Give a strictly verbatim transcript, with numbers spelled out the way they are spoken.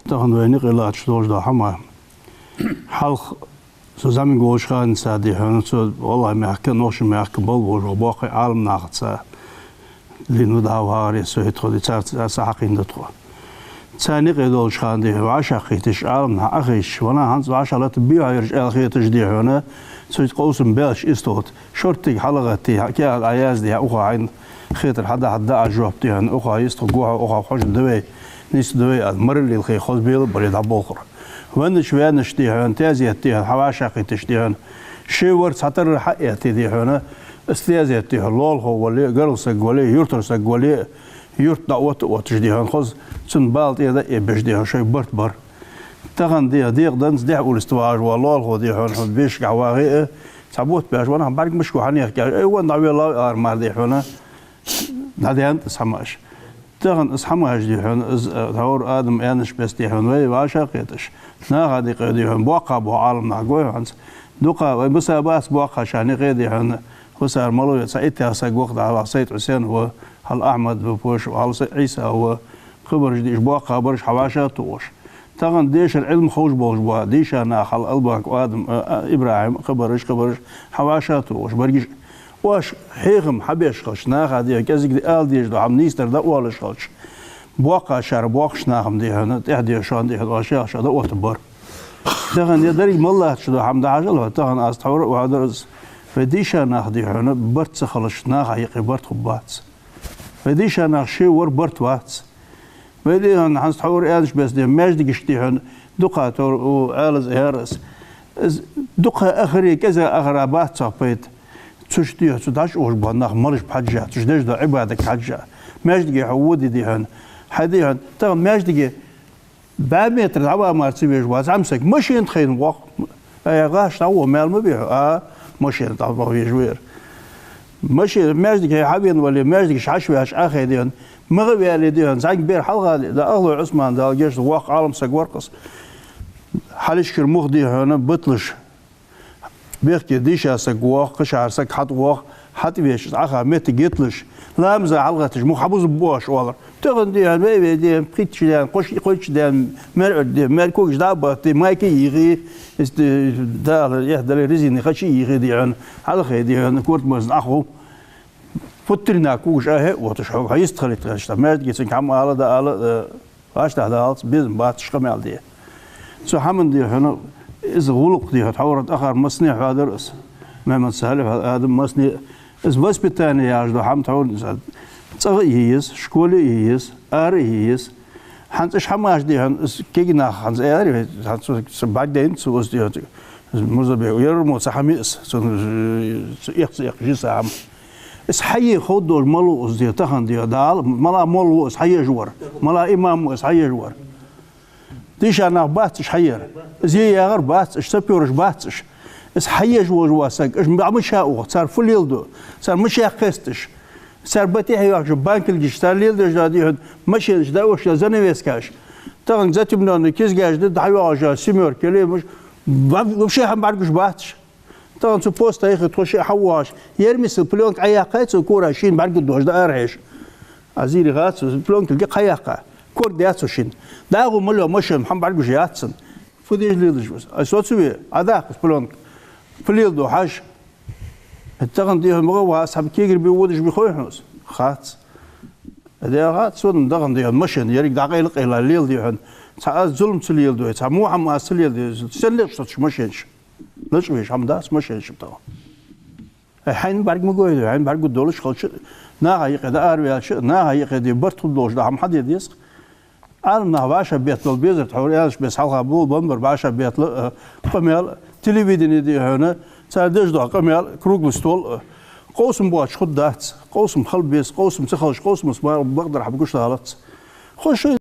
Тахан вай наькъе латташ долаш дола хӀама. Хьалха цу зӀамига волча хана цу, дий хьона, цу, валлахӀи, мехка, нохчий мехка болх беш бола боккхий Ӏаламнахаца, лийнна да вагӀаре со хӀаьта тхо, дий, царца, царца хьакхийна да тхо. Цу наькъе долча хана, дий хьона, вӀашагӀкхийтача, Ӏаламнах Ӏохайшача, ванах хӀанз вӀашагӀлатта бий хьо ераш аьнна хеташ, дий хьона, цу къовсам баьлча, истота шорттига хьалгӀатта, каьхат Ӏоязде, укхо хьайна хетар хьадахьаргда, Ӏа жоп, дий хьона, укхо йистхургва хьо, укхо хозаш да вай, нийса да вай, аз мараллил хий хоза белабале дӀаболхар. Веннача, ваьннача, дий хьона, таьзет, дий хьона, хьавӀашагӀкхийтача, дий хьона, ший вар цхьатарра хьаэтте, дий хьона, из таьзет, дий хьона, лоалахо вале а, гаргара саг вале а, юртара саг вале а, юрта дӀаотта а отташ, дий хьона, хоза цун бала тӀера дӀаэбеш, дий хьона, шоай барт бар. Тахан, дий хьона, декъа данза дехьа улиста вагӀаш вола лоалахо, дий хьона, хьона бешагахьа вагӀе а, цхьа бутт беш, ванах бӀарга мишта хьанехкаш, ай, ван дӀавеллав ара мара, дий хьона, дӀадаьннад из хӀамаш. Тахан из хӀамаш, дий хьона, из, э, тхьовра Адам аьннача беса, дий хьона, вай вӀашагӀкхеташ, наха наькъе, дий хьона, боккха бола Ӏаламнах гой хьона хӀанз. Дукха вай маса бац боккхача наькъе, дий хьона, хӀусар малув, цхьа иттех саг ва-кх дӀа, Сайд-Хьусен ва, хьал Ахьмад ва, пош, хьал Са-, Ӏийса ва, кхыбараш, дий, уж боккхагӀбараш хьавӀашагӀтохаш. Тахан дешара Ӏилма ховш болаш бола дийша нах, хьал Албанков Адам, а, а, ИбрахӀим, кхыбараш, кхыбараш хьавӀашагӀтохаш, баргиш. Оаш хьехам хьабеш хилча, наха, дий хьона, кӀезига ала дезаш дола хӀама нийсдар дӀаоалаш хилча, боккхагӀчар боккхача наха-м, дий хьона, тӀехьа дешаш, дий хьона, оаш яхачох дӀаоттаргбар. Тахан ер деррига мел латташ дола хӀама дӀахьажал хьо, тахан аз тхьовра а оалар из, вай дийша нах, дий хьона, барт ца хилча, наха юкъе барт хургбац. Вай дийша наха ший вар барт вац. Вай, дий хьона, хӀанз тхьовра аьннача беса, дий хьона, маьждигашка, дий хьона, дукха тхьовра, у, Ӏаьлас яхар из. Из дукха ахаре, кӀезига ахара бац цох пайда. Цу чу, дий хьона, цу дӀачуухаш бола нах малаш ба хьажа, цу чу деш дола Ӏибадат хьажа. Маьждиге хьо воде, дий хьона, хьай, дий хьона, тахан маьждиге бӀаь метр дӀаваха мара ца везаш вола зӀамсаг машина тӀа хайна воагӀа. Ай, гӀаш дӀавоагӀа, маьл ма бий хьо, а, машина тӀа ваха везаш вар. Машина, маьждиге хьавена вале, маьждиге хьачувеча Ӏохайна, дий хьона, магӀа ваьле, дий хьона, зӀамига бер хьалха да, Ахлой Ӏусман, Дала гешт долда, воккха Ӏалам саг вар-кх из. Хьалхашкара мух, дий хьона, биталуш, бехке дийша саг воагӀа, кхычахьара саг хьатӀавоагӀа, хьатӀавеча, из Ӏоха моттиг йиталуш, ламаза хьалгӀетташ, мух хьабузаргба оаш, оалар. Тахан, дий хьона, вай, вай, дий хьона, пхийтта шу даьнна, кхо шу, кхойтта шу даьнна, маьр-, дий хьона, маьр-, когаш дӀа а батта, дий хьона, майка а йийхе, из, дий, Дала, эхь дале, резина хачи а йийхе, дий хьона, хьалхе, дий хьона, корта марзна Ӏохов. Путтаренна когаш Ӏохайна а отташ, хьо, хьо йистхилийта гӀерташ, тӀаккха маьждиге цунга хӀама ала да ала, э, вӀаштӀехьадалац, безам бац, ши къамаьл де. Цу хӀаман, дий хьона, из гӀулакх, дий хьона, тхьовра тӀехьара массане хьоадаьр из. Мухьаммад-Салихь, Адам, массане. Из воспитание яхаш дола хӀама тхьовра, цӀагӀа а е еза, школе а е еза, ара а е еза. ХӀанз уж хӀамаш, дий хьона, из кегий нах хӀанз аьлар вай, хӀанз цу, цу бӀаргадайнад цо из, дий хьона, из Мурзабек, ер мо цхьа хӀама я из, цун, цу эккха, цу эккха жиса хӀама. Из хьае ховргдолаш малув из, дий хьона, тахан, дий хьона, Дала, мала молла ва из хьаеш вар, мала имам ва из хьаеш вар. Дийша нах бац уж хьаер. Из е ягӀар бац уж, сапёраш бац уж. Из хьаеш волаш вола саг, уж дӀа мича ух, цар фу леладу, цар мича кхесташ, цар ба тӀехьа йоахача банкилгаш, цар леладеш дола, дий хьона, машенаш, дӀаотташ дола занавескаш. Тахан затемнённый кизгаш да, дӀайоагӀаш дола семёрка, лемаш, ва-, вообще хӀама бӀаргагуш бац уж. Тахан цу поста юхе тхо шиъ хьавоагӀаш, ер миссел плёнка Ӏояьккхай цо, кора шийна бӀаргадоахаш да арахьежаш. Аз дийриг хац, плёнка кхайоаккх. Корта даьд цо шийна. ДӀахо мел йола машен хӀама бӀаргагуш яц цунна. Фу деш лелаш ва из? Ай, со ца ве, Ӏодаккха из плёнка. Фу леладу хьажа. Тахан, дий хьона, магӀа ваха, цхьа кегар бе водаш бий хой хьона из? Хац. Де хац, сона тахан, дий хьона, машен ерриг дӀакъайла-къайла лела, дий хьона. Цхьа аз зулам ца леладой, цхьа во хӀама аз ца леладой, сенна лечкъа соцаш машенаш? Лечкъавеш хӀама дац машенаш тахан. Э, хьайна бӀарга ма гойла, хьайна бӀаргагургдолаш хилча, наха юкъе дӀаараваьлча, наха юкъе, дий, барт хургдолаш дола хӀама хьаде деза-кх. Ӏаламнах вӀашагӀбетталал безар, тхьовра аьннача беса, хьалха бола бамбар вӀашагӀбеттала, э, къамаьл, телевидени, дий хьона, цар деш дола къамаьл, круглый стол, э, къовсам боацаш хургдац, къовсам хила беза, къовсам ца хилча, къовсамца ма-, бакъдар хьаб гуш далац. Хо шоай